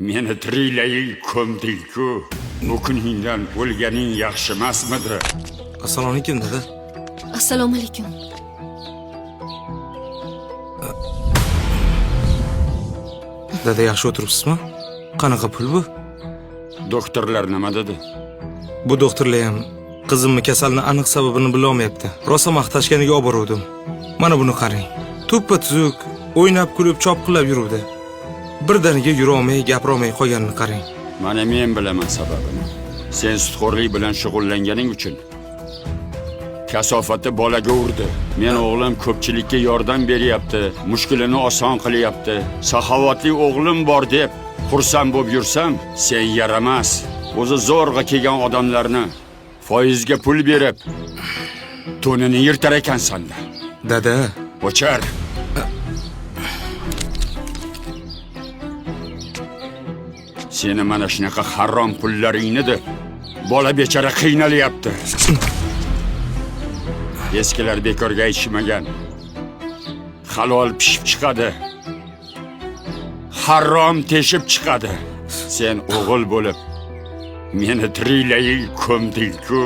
Meni tiriklayin ko'mding-ku. Bu kuningdan o'lganing yaxshimasmidi? Assalomu alaykum, dada. Assalomu alaykum. Dada, yaxshi o'tiribsizmi? Qanaqa pul bu? Doktorlar nima dedi? Bu doktorlar ham qizimni kasalini aniq sababini bilolmayapti. Rosa maqtashganiga olib boruvdim. Mana buni qarang. Tuppa tuzuk, o'ynab kulib, chopqillab yuruvdi. Birdaniga yurolmay, gapirolmay qolganini qarang. Mana men bilaman sababini. Sen sutxo'rlik bilan shug'ullanganing uchun kasofati bolaga urdi. Men o'g'lim ko'pchilikka yordam beryapti, mushkulini oson qilyapti. Saxovatli o'g'lim bor deb xursand bo'lib yursam, sen yaramas. O'zi zo'rg'a kelgan odamlarni foizga pul berib to'nini yirtar ekansan-da. Dada, O'chir. Seni mana shunaqa harom pullaringni deb bola bechora qiynalyapti. Eskilar bekorga aytishmagan. Halol pishib chiqadi. Harom teshib chiqadi. Sen o'g'il bo'lib meni tiriklayin ko'mding-ku.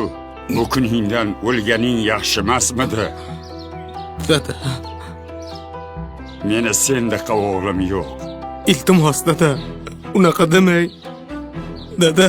Bu kuningdan o'lganing yaxshimasmidi? Dada, Meni sendaqa o'g'lim yo'q. Iltimos dada, unaqa demang. Dada.